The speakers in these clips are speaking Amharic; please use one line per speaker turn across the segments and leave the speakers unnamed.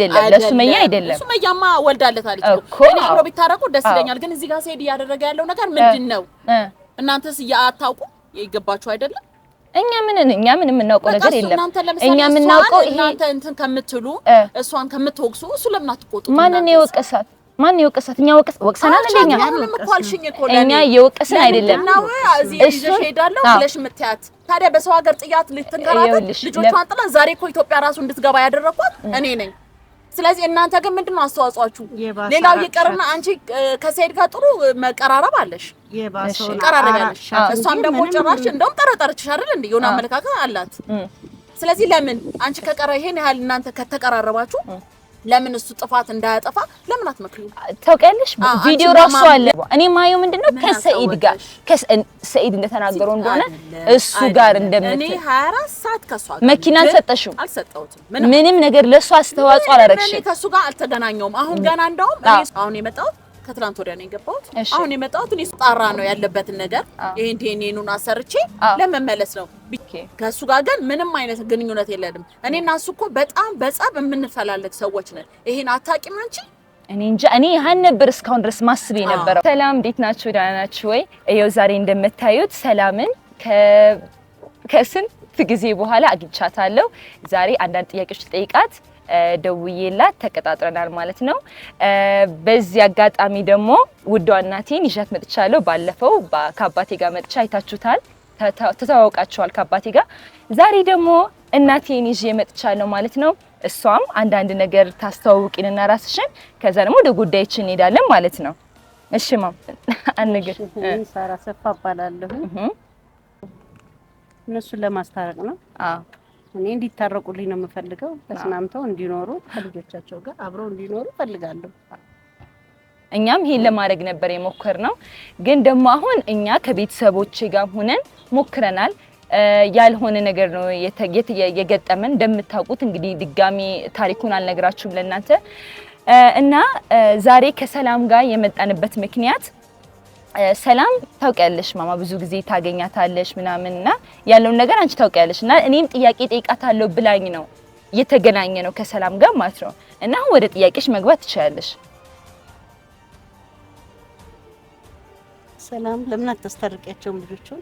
አይደለም፣ ለሱመያ አይደለም።
ሱመያማ ወልዳለታለች እኮ። እኔ አብሮ ቢታረቁ ደስ ይለኛል። ግን እዚህ ጋር ሰይድ እያደረገ ያለው ነገር ምንድን ነው? እናንተስ አታውቁ? ይገባችሁ አይደለም?
እኛ ምን እኛ ምን የምናውቀው ነገር የለም። እኛ የምናውቀው
ይሄ እናንተ እንትን ከምትሉ እሷን ከምትወቅሱ እሱ ለምን አትቆጡት?
ማንን የወቀሳት? ማን የወቀሳት? እኛ ወቅሰናል። እንደኛ እኛ እየወቀስን አይደለም።
እዚህ ይዘሽ እሄዳለሁ ብለሽ የምትያት ታዲያ በሰው ሀገር ጥያት ልትንከራተት ልጆቿን ጥላ ዛሬ እኮ ኢትዮጵያ ራሱ እንድትገባ ያደረኳት እኔ ነኝ። ስለዚህ እናንተ ግን ምንድን ነው አስተዋጽኦአችሁ? ሌላው ይቀርና አንቺ ከሰይድ ጋር ጥሩ መቀራረብ አለሽ፣ ቀራረብ ያለሽ፣ እሷም ደግሞ ጭራሽ እንደውም ጠረጠረችሽ አይደል እንዴ? የሆነ አመለካከት አላት። ስለዚህ ለምን አንቺ ከቀረ ይሄን ያህል እናንተ ከተቀራረባችሁ ለምን እሱ ጥፋት እንዳያጠፋ ለምን አትመክሪው?
ታውቂያለሽ፣ ቪዲዮ ራሱ አለ። እኔ ማየው ምንድነው ከሰኢድ ጋር ከሰኢድ እንደተናገረው እንደሆነ እሱ ጋር እንደምት
እኔ 24 ሰዓት ከሷ ጋር
መኪና አልሰጠሽም?
አልሰጠሁትም።
ምንም ነገር ለሱ አስተዋጽኦ አላረግሽም።
እኔ ከሱ ጋር አልተገናኘውም። አሁን ገና እንደውም እኔ አሁን የመጣሁት ከትላንት ወዲያ ነው የገባሁት። አሁን የመጣሁት እኔ ጣራ ነው ያለበትን ነገር ይሄን ዲኤንኤኑን አሰርቼ ለመመለስ ነው። ከእሱ ጋር ግን ምንም አይነት ግንኙነት የለንም። እኔ እና እሱ እኮ በጣም በጸብ የምንፈላለግ ሰዎች ነን። ይሄን አታውቂም አንቺ?
እኔ እንጃ። እኔ ይሄን ነበር እስካሁን ድረስ ማስብ የነበረው። ሰላም፣ እንዴት ናችሁ? ደህና ናችሁ ወይ? ይኸው ዛሬ እንደምታዩት ሰላምን ከስንት ጊዜ በኋላ አግኝቻታለሁ። ዛሬ አንዳንድ ጥያቄዎች ጠይቃት ደውዬላት ተቀጣጥረናል ማለት ነው። በዚህ አጋጣሚ ደግሞ ውዷ እናቴን ይዣት መጥቻለሁ። ባለፈው ከአባቴ ጋር መጥቻ አይታችሁታል፣ ተተዋውቃችኋል ከአባቴ ጋር። ዛሬ ደግሞ እናቴን ይዤ መጥቻለሁ ማለት ነው። እሷም አንዳንድ ነገር ታስተዋውቂንና ራስሽን፣ ከዛ ደግሞ ወደ ጉዳያችን እንሄዳለን ማለት ነው። እሺ ማም አንግል።
ሳራ ሰፋ እባላለሁ። እነሱን ለማስታረቅ ነው።
አዎ
እኔ እንዲታረቁልኝ ነው የምፈልገው። ተስማምተው እንዲኖሩ ከልጆቻቸው ጋር አብረው እንዲኖሩ እፈልጋለሁ።
እኛም ይሄን ለማድረግ ነበር የሞከርነው። ግን ደግሞ አሁን እኛ ከቤተሰቦቼ ጋር ሆነን ሞክረናል። ያልሆነ ነገር ነው የገጠመን። እንደምታውቁት እንግዲህ ድጋሚ ታሪኩን አልነግራችሁም ለእናንተ እና ዛሬ ከሰላም ጋር የመጣንበት ምክንያት ሰላም ታውቂያለሽ፣ ማማ ብዙ ጊዜ ታገኛታለሽ ምናምን እና ያለውን ነገር አንቺ ታውቂያለሽ እና እኔም ጥያቄ ጠይቃታለሁ ብላኝ ነው እየተገናኘ ነው ከሰላም ጋር ማለት ነው። እና አሁን ወደ ጥያቄሽ መግባት ትችላለሽ።
ሰላም፣ ለምን አታስታርቂያቸውም ልጆቹን?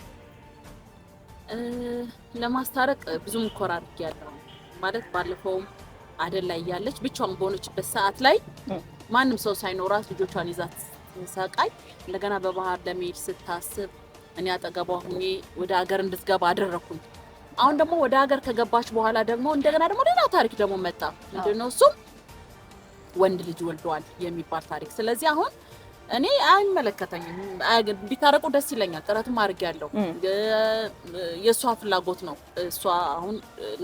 ለማስታረቅ ብዙ ሙከራ አድርጌያለሁ። ማለት ባለፈውም አደል ላይ እያለች ብቻዋን በሆነችበት ሰዓት ላይ ማንም ሰው ሳይኖራት ልጆቿን ይዛት ስትሰቃይ እንደገና በባህር ለመሄድ ስታስብ እኔ አጠገቧ ሁኜ ወደ ሀገር እንድትገባ አደረኩኝ። አሁን ደግሞ ወደ ሀገር ከገባች በኋላ ደግሞ እንደገና ደግሞ ሌላ ታሪክ ደግሞ መጣ። ምንድነው እሱም? ወንድ ልጅ ወልደዋል የሚባል ታሪክ። ስለዚህ አሁን እኔ አይመለከተኝም። ቢታረቁ ደስ ይለኛል። ጥረትም አድርጌያለሁ። የእሷ ፍላጎት ነው። እሷ አሁን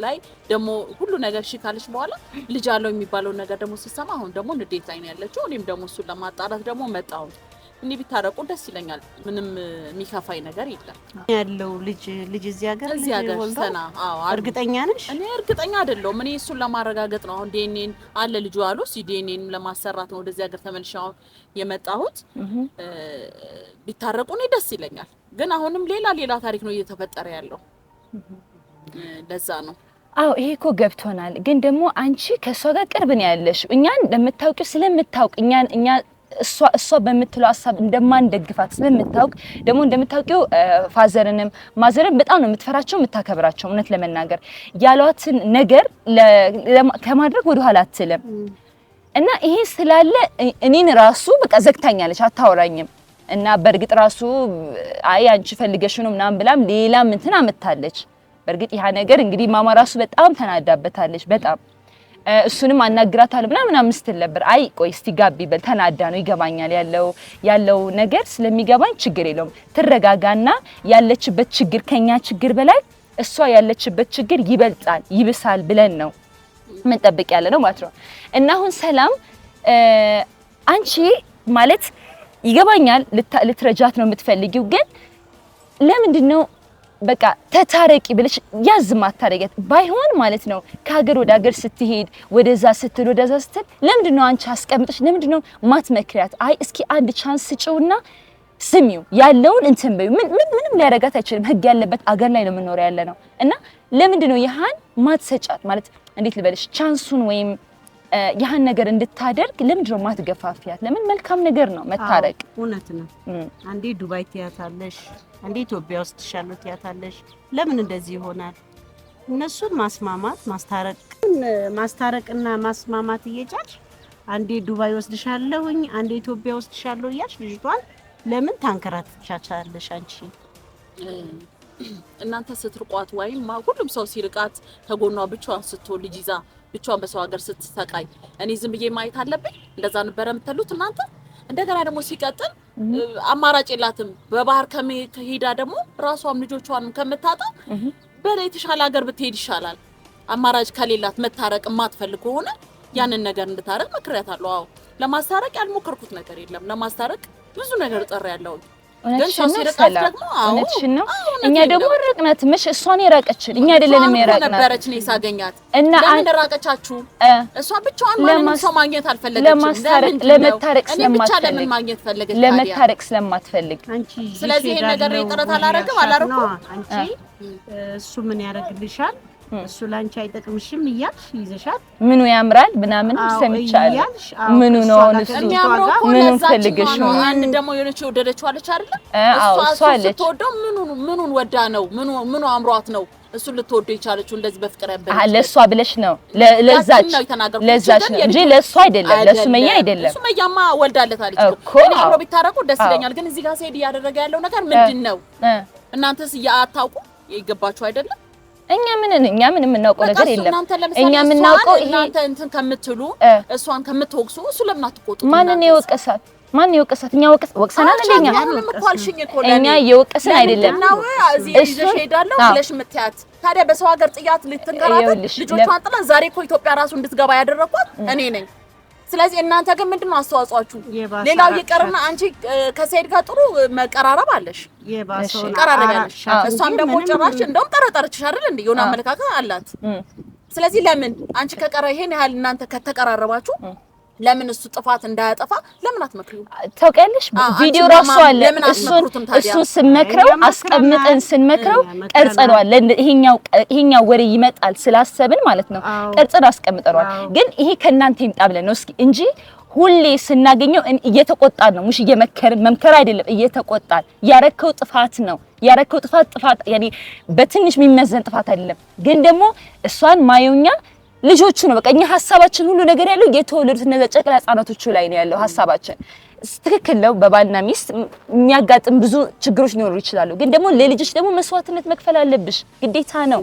ላይ ደግሞ ሁሉ ነገር እሺ ካለች በኋላ ልጅ አለው የሚባለውን ነገር ደግሞ ስትሰማ አሁን ደግሞ ንዴት ላይ ነው ያለችው። እኔም ደግሞ እሱን ለማጣራት ደግሞ መጣሁ። እኔ ቢታረቁ ደስ ይለኛል። ምንም የሚከፋኝ ነገር የለም።
ያለው ልጅ ልጅ እዚህ ሀገር
እዚህ ሀገር ሰና። አዎ፣
እርግጠኛ ነሽ?
እኔ እርግጠኛ አይደለሁም። እኔ እሱን ለማረጋገጥ ነው አሁን ዲኤንኤን አለ ልጁ አሉ። እስኪ ዲኤንኤን ለማሰራት ነው ወደዚህ ሀገር ተመልሼ አሁን የመጣሁት። ቢታረቁ እኔ ደስ ይለኛል። ግን አሁንም ሌላ ሌላ ታሪክ ነው እየተፈጠረ ያለው። ለዛ ነው።
አዎ ይሄ እኮ ገብቶናል። ግን ደግሞ አንቺ ከእሷ ጋር ቅርብ ነው ያለሽው። እኛን እንደምታውቂው ስለምታውቅ እኛን እኛ እሷ በምትለው ሀሳብ እንደማንደግፋት ስለምታውቅ ደግሞ እንደምታውቂው father ንም mother ን በጣም ነው የምትፈራቸው የምታከብራቸው። እውነት ለመናገር ያሏትን ነገር ከማድረግ ወደኋላ አትልም እና ይሄ ስላለ እኔን ራሱ በቃ ዘግታኛለች፣ አታወራኝም። እና በእርግጥ ራሱ አይ አንቺ ፈልገሽ ነው ምናምን ብላም ሌላም እንትን አመታለች። በእርግጥ ይሄ ነገር እንግዲህ ማማ ራሱ በጣም ተናዳበታለች። በጣም እሱንም አናግራታለሁ ምናምን ምናምን ስትል ነበር። አይ ቆይ እስቲ ጋቢ በል ተናዳ ነው ይገባኛል፣ ያለው ነገር ስለሚገባኝ ችግር የለውም ትረጋጋና ያለችበት ችግር ከኛ ችግር በላይ እሷ ያለችበት ችግር ይበልጣል ይብሳል ብለን ነው ምንጠብቅ ያለ ነው ማለት ነው። እና አሁን ሰላም አንቺ ማለት ይገባኛል ልትረጃት ነው የምትፈልጊው፣ ግን ለምንድን ነው በቃ ተታረቂ ብለሽ ያዝ ማታረጊያት ባይሆን ማለት ነው። ከሀገር ወደ ሀገር ስትሄድ ወደዛ ስትል ወደዛ ስትል ለምንድን ነው አንቺ አስቀምጠሽ ለምንድን ነው ማትመክሪያት? አይ እስኪ አንድ chance ስጪውና ስሚው ያለውን እንትን በይው። ምን ምንም ሊያረጋት አይችልም። ህግ ያለበት አገር ላይ ነው የምንኖረው ያለ ነው እና ለምንድን ነው ይሃን ማትሰጫት? ማለት እንዴት ልበልሽ chance ኡን ወይም ያህን ነገር እንድታደርግ ለምንድን ነው ማትገፋፊያት? ለምን መልካም ነገር ነው መታረቅ።
እውነት ነው። አንዴ ዱባይ ትያታለሽ፣ አንዴ ኢትዮጵያ ውስጥ ትሻለው ትያታለሽ። ለምን እንደዚህ ይሆናል? እነሱን ማስማማት ማስታረቅና ማስማማት እየቻልሽ አንዴ ዱባይ ወስድሻለሁኝ አንዴ ኢትዮጵያ ወስድሻለሁ እያልሽ ልጅቷን ለምን ታንከራትቻቻለሽ አንቺ?
እናንተ ስትርቋት ወይም ሁሉም ሰው ሲርቃት ከጎኗ ብቻዋን ስትሆን ልጅ ይዛ ብቻዋን በሰው ሀገር ስትሰቃይ እኔ ዝም ብዬ ማየት አለብኝ? እንደዛ ነበረ የምትሉት እናንተ? እንደገና ደግሞ ሲቀጥል አማራጭ የላትም። በባህር ከሄዳ ደግሞ ራሷም ልጆቿንም ከምታጣ በላይ የተሻለ ሀገር ብትሄድ ይሻላል። አማራጭ ከሌላት መታረቅ የማትፈልግ ከሆነ ያንን ነገር እንድታረቅ መክሬያታለሁ። አዎ ለማስታረቅ ያልሞከርኩት ነገር የለም። ለማስታረቅ ብዙ ነገር ጥሬ ያለው
እውነትሽን ነው። እኛ ደግሞ ርቅናት መሽ እሷን የራቀችን እኛ አይደለንም የራቅናት
ነበረች። እኔ ሳገኛት እና ለምን ራቀቻችሁ? እሷ ብቻዋን ማንንም ሰው ማግኘት አልፈለገችም።
ለመታረቅ ስለማትፈልግ ለመታረቅ ስለማትፈልግ
ስለዚህ ይሄን ነገር ጥረት አላረግም አላረኩም።
አንቺ እሱ ምን ያደርግልሻል? እሱ ላንቺ አይጠቅምሽም እያልሽ ይዘሻት
ምኑ ያምራል ምናምን ሰምቻለሁ። ምኑ ነው እሱ ምኑ ፈልገሽ ነው?
አንድ ደግሞ የሆነች የወደደችው አለች አይደል? እሷ ስትወደው ምኑን ወዳ ነው? ምኑ አምሯት ነው እሱ ልትወደው የቻለችው? እንደዚህ በፍቅር ያበለች
ለእሷ ብለሽ ነው? ለዛች ለዛች ነው እንጂ ለእሷ አይደለም፣ ለሱመያ አይደለም።
ሱመያማ ወልዳለታለች እኮ። እኔ አብሮ ቢታረቁ ደስ ይለኛል። ግን እዚህ ጋር ሰይድ እያደረገ ያለው ነገር ምንድን ነው? እናንተስ አታውቁ ይገባችሁ አይደለም?
እኛ ምን የምናውቀው ነገር የለም። እኛ የምናውቀው
ይሄ እናንተ እንትን ከምትሉ እሷን ከምትወቅሱ እሱ ለምን አትቆጡት?
ማንን የወቀሳት? ማን የወቀሳት? እኛ ወቅሰናል። እንደኛ እኛ የወቀስን አይደለም።
እዚህ ይዘሽ እሄዳለሁ ብለሽ የምትያት ታዲያ በሰው ሀገር ጥያት ልትንከራተት ልጆቿን ጥላ ዛሬ እኮ ኢትዮጵያ ራሱ እንድትገባ ያደረኳት እኔ ነኝ። ስለዚህ እናንተ ግን ምንድነው አስተዋጽኦአችሁ? ሌላው ይቀርና አንቺ ከሰይድ ጋር ጥሩ መቀራረብ አለሽ፣ ቀራረብ ያለሽ፣ እሷም ደግሞ ጭራሽ እንደውም ጠረጠረችሽ አይደል እንዴ? የሆነ አመለካከት አላት። ስለዚህ ለምን አንቺ ከቀረ ይሄን ያህል እናንተ ከተቀራረባችሁ ለምን እሱ ጥፋት እንዳያጠፋ ለምን አትመክሪው?
ታውቂያለሽ፣ ቪዲዮ ራሱ አለ። እሱን ስንመክረው አስቀምጠን ስንመክረው ቀርጸነዋል። ይሄኛው ወሬ ይመጣል ስላሰብን ማለት ነው ቀርጸን አስቀምጠነዋል። ግን ይሄ ከእናንተ ይምጣ ብለን ነው እስኪ እንጂ ሁሌ ስናገኘው እየተቆጣን ነው። ሙሽ እየመከርን መምከር አይደለም፣ እየተቆጣን ያረከው ጥፋት ነው ያረከው ጥፋት ጥፋት ያኔ በትንሽ የሚመዘን ጥፋት አይደለም። ግን ደግሞ እሷን ማየውኛ ልጆቹ ነው በቃ እኛ ሀሳባችን ሁሉ ነገር ያለው የተወለዱት እነዛ ጨቅላ ህጻናቶቹ ላይ ነው ያለው ሀሳባችን። ትክክል ነው። በባልና ሚስት የሚያጋጥም ብዙ ችግሮች ሊኖሩ ይችላሉ። ግን ደግሞ ለልጆች ደግሞ መስዋዕትነት መክፈል አለብሽ ግዴታ ነው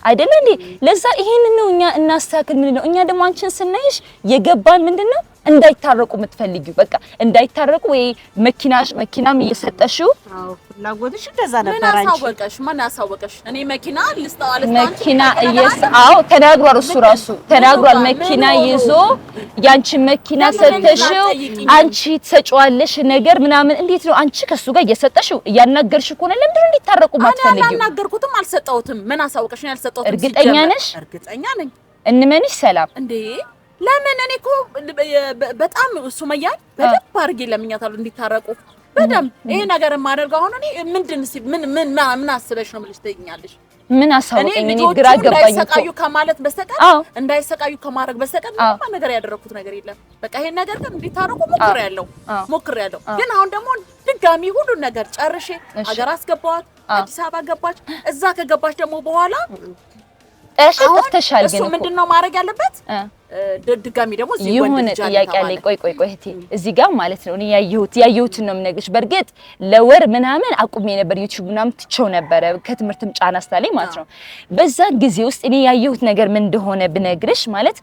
አይደለ እንዴ? ለዛ ይሄንን ነው እኛ እናስተካክል ምንድነው እኛ ደግሞ አንቺን ስናይሽ የገባን ምንድነው እንዳይታረቁ የምትፈልጊው በቃ እንዳይታረቁ ወይ መኪናም እየሰጠሽው።
አዎ ፍላጎትሽ እንደዛ ነበር።
አንቺ ማን አሳወቀሽ? እኔ መኪና ልስጠው
መኪና አዎ ተናግሯል። እሱ ራሱ ተናግሯል። መኪና ይዞ ያንቺን መኪና ሰተሽው አንቺ ትሰጪዋለሽ ነገር ምናምን እንዴት ነው አንቺ ከሱ ጋር እየሰጠሽው እያናገርሽ ከሆነ ለምንድን ነው እንዲታረቁ ማትፈልጊው?
እኔ አላናገርኩትም፣ አልሰጠሁትም። ምን አሳወቀሽ? እኔ አልሰጠሁትም።
እርግጠኛ ነሽ?
እርግጠኛ ነኝ።
እንመንሽ ሰላም
እንዴ ለምን እኔ እኮ በጣም ሱመያን በደንብ አድርጌ ለምኛታለሁ እንዲታረቁ በደንብ። ይሄ ነገር የማደርገው አሁን እኔ ምንድን ምን ምን ምን አስበሽ ነው የምልሽ ትይኛለሽ።
ምን አሳወቀኝ? እኔ ግራ ገባኝ።
እንዳይሰቃዩ ከማለት በስተቀር እንዳይሰቃዩ ከማድረግ በስተቀር ምንም ነገር ያደረኩት ነገር የለም። በቃ ይሄን ነገር ግን እንዲታረቁ ሞክሬያለሁ ሞክሬያለሁ። ግን አሁን ደግሞ ድጋሚ ሁሉን ነገር ጨርሼ ሀገር አስገባዋት፣ አዲስ አበባ ገባች። እዛ ከገባች ደግሞ በኋላ
ጠፍተሻል። ግን
እሱ ምንድነው ማድረግ ያለበት? ድጋሚ ደግሞ እዚህ
የሆነ ጥያቄ አለኝ። ቆይ ቆይ ቆይ እህቴ እዚህ ጋር ማለት ነው እኔ ያየሁትን ነው የምነግርሽ። በእርግጥ ለወር ምናምን አቁሜ ነበር ዩቲዩብ ምናምን ትቼው ነበረ ከትምህርትም ጫና ስላለኝ ማለት ነው። በዛን ጊዜ ውስጥ እኔ ያየሁት ነገር ምን እንደሆነ ብነግርሽ ማለት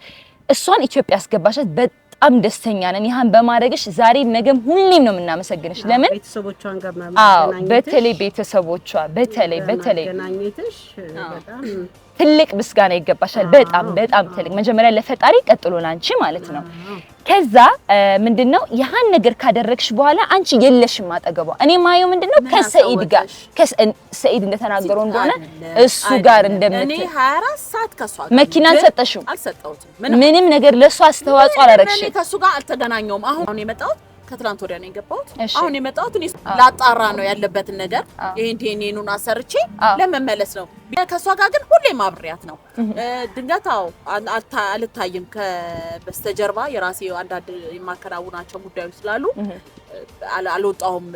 እሷን ኢትዮጵያ አስገባሻት፣ በጣም ደስተኛ ነን። ይሄን በማድረግሽ ዛሬ ነገም ሁሌም ነው የምናመሰግንሽ። ለምን
ቤተሰቦቿን ጋር ማገናኘትሽ፣
በተለይ ቤተሰቦቿ በተለይ በተለይ
ማገናኘትሽ በጣም
ትልቅ ምስጋና ይገባሻል። በጣም በጣም ትልቅ መጀመሪያ ለፈጣሪ ቀጥሎ ላንቺ ማለት ነው። ከዛ ምንድነው ያን ነገር ካደረግሽ በኋላ አንቺ የለሽም አጠገቧ። እኔ ማየው ምንድነው ከሰኢድ ጋር ከሰኢድ እንደተናገረው እንደሆነ እሱ ጋር እንደምት
እኔ 24 ሰዓት ከሷ ጋር
መኪና አልሰጠሽም፣
አልሰጠሁትም።
ምንም ነገር ለሷ አስተዋጽኦ አላረግሽም።
እኔ ከሱ ጋር አልተገናኘሁም። አሁን የመጣሁት ከትላንት ወዲያ ነው የገባሁት።
እሺ።
አሁን የመጣሁት እኔ ላጣራ ነው ያለበትን ነገር፣
አዎ።
ይሄን ዲኤንኤኑን አሰርቼ ለመመለስ ነው። ከእሷ ጋር ግን ሁሌም አብሬያት ነው። ድንገት አዎ አልታይም። ከበስተጀርባ የራሴ አንዳንድ የማከናውናቸው ጉዳዮች ስላሉ አልወጣሁም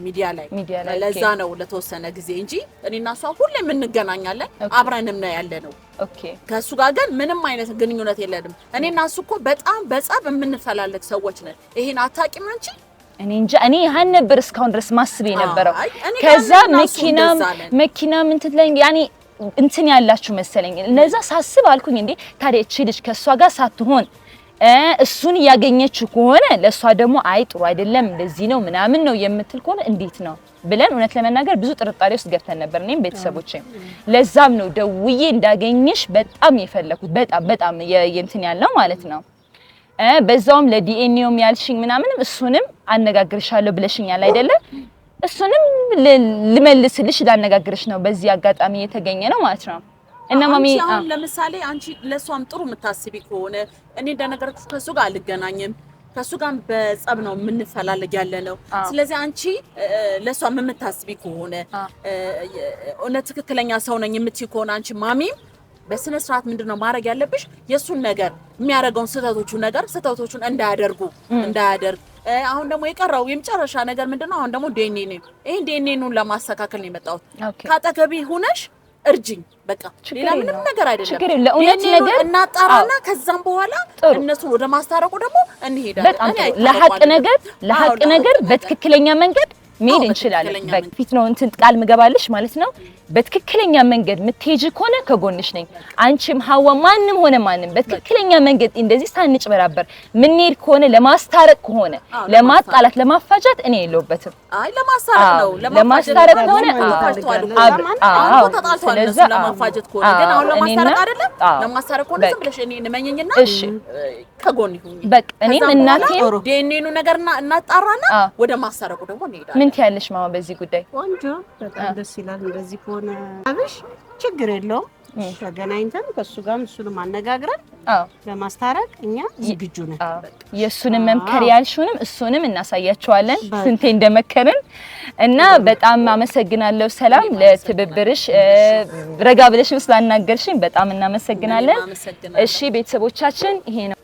ሚዲያ ላይ።
ሚዲያ ላይ፣
ለዛ ነው ለተወሰነ ጊዜ እንጂ እኔና እሷ ሁሌም እንገናኛለን፣ አብረንም ነው ያለ ነው። ከእሱ ጋር ግን ምንም አይነት ግንኙነት የለንም። እኔና እሱ እኮ በጣም በጸብ የምንፈላለግ ሰዎች ነን። ይሄን አታውቂም አንቺ?
እኔ እንጃ፣ እኔ ያን ነበር እስካሁን ድረስ ማስብ የነበረው።
አይ፣ እኔ ጋር
ከዛ
እኔና እሱ
መኪና
እንደዛ ነን።
መኪና ምን ትለኝ ያኔ እንትን ያላችሁ መሰለኝ። ለዛ ሳስብ አልኩኝ፣ እንዴ ታዲያ እቺ ልጅ ከእሷ ጋር ሳትሆን እሱን እያገኘችው ከሆነ ለእሷ ደግሞ አይ ጥሩ አይደለም እንደዚህ ነው ምናምን ነው የምትል ከሆነ እንዴት ነው ብለን እውነት ለመናገር ብዙ ጥርጣሬ ውስጥ ገብተን ነበር፣ እኔም ቤተሰቦቼም። ለዛም ነው ደውዬ እንዳገኝሽ በጣም የፈለኩት፣ በጣም በጣም የእንትን ያልነው ማለት ነው። በዛውም ለዲኤንኤውም ያልሽኝ ምናምንም እሱንም አነጋግርሻለሁ ብለሽኛል አይደለ? እሱንም ልመልስልሽ ላነጋግርሽ ነው በዚህ አጋጣሚ የተገኘ ነው ማለት ነው። እና ማሚ
አንቺ አሁን ለምሳሌ አንቺ ለእሷም ጥሩ የምታስቢ ከሆነ፣ እኔ እንደነገርኩሽ ከእሱ ጋር አልገናኝም፣ ከእሱ ጋር በጸብ ነው የምንፈላለግ ያለ ነው። ስለዚህ አንቺ ለእሷም የምታስቢ ከሆነ፣ እውነት ትክክለኛ ሰው ነኝ የምትይ ከሆነ፣ አንቺ ማሚም በስነ ስርዓት ምንድን ነው ማድረግ ያለብሽ? የእሱን ነገር የሚያደርገውን ስህተቶቹ ነገር ስህተቶቹን እንዳያደርጉ እንዳያደርግ አሁን ደግሞ የቀረው የመጨረሻ ነገር ምንድን ነው? አሁን ደግሞ ዲኤንኤ ነው። ይሄን ዲኤንኤኑን ለማስተካከል ነው የመጣሁት። ካጠገቤ ሆነሽ እርጅኝ። በቃ
ችግር
ሌላ ምንም
የለውም።
ነገር አይደለም።
ችግር የለውም። ለእውነት
ዲኤንኤኑን
ነገር
እናጣራና ከዛም በኋላ
ጥሩ።
እነሱን ወደ ማስታረቁ ደግሞ እንሄዳለን።
በጣም
እኔ
ጥሩ።
አይታረቁ
ለሀቅ
አይደለም።
ነገር ለሀቅ
አዎ፣
ነገር
ለሀቅ ነገር።
በትክክለኛ መንገድ መሄድ
አዎ፣
እንችላለን።
በትክክለኛ መንገድ።
በፊት ነው እንትን ቃል ምገባልሽ ማለት ነው። በትክክለኛ መንገድ ምትሄጂ ከሆነ ከጎንሽ ነኝ። አንቺም ሀዋ ማንም ሆነ ማንም በትክክለኛ መንገድ እንደዚህ ሳንጭበራበር ምንሄድ ከሆነ፣ ለማስታረቅ ከሆነ፣ ለማጣላት ለማፋጃት እኔ የለሁበትም።
አይ፣ ለማስታረቅ ነው።
ለማስታረቅ ከሆነ
ተፋጅተዋል እኮ። አሁን እኮ ተጣልተዋል እነሱ። ለማፋጀት ከሆነ ግን አሁን ለማስታረቅ አይደለም። ለማስታረቅ ከሆነ ዝም ብለሽ እኔን እመኚኝና ከጎን ይሁን።
በቃ እኔም እናቴም
ዲኤንኤኑ ነገርና እናጣራና ወደ ማስታረቁ ደግሞ እንሄዳለን።
ምን ትያለሽ ማማ በዚህ ጉዳይ?
ቆንጆ፣ በጣም ደስ ይላል። እንደዚህ ከሆነ አብሽ ችግር የለውም። ተገናኝተን ከእሱ ጋርም እሱንም አነጋግረን ለማስታረቅ እኛ ዝግጁ ነን።
የእሱንም መምከር ያልሽውንም እሱንም እናሳያቸዋለን ስንቴ እንደመከርን። እና በጣም አመሰግናለሁ ሰላም ለትብብርሽ፣ ረጋ ብለሽም ስላናገርሽኝ በጣም እናመሰግናለን። እሺ ቤተሰቦቻችን ይሄ ነው።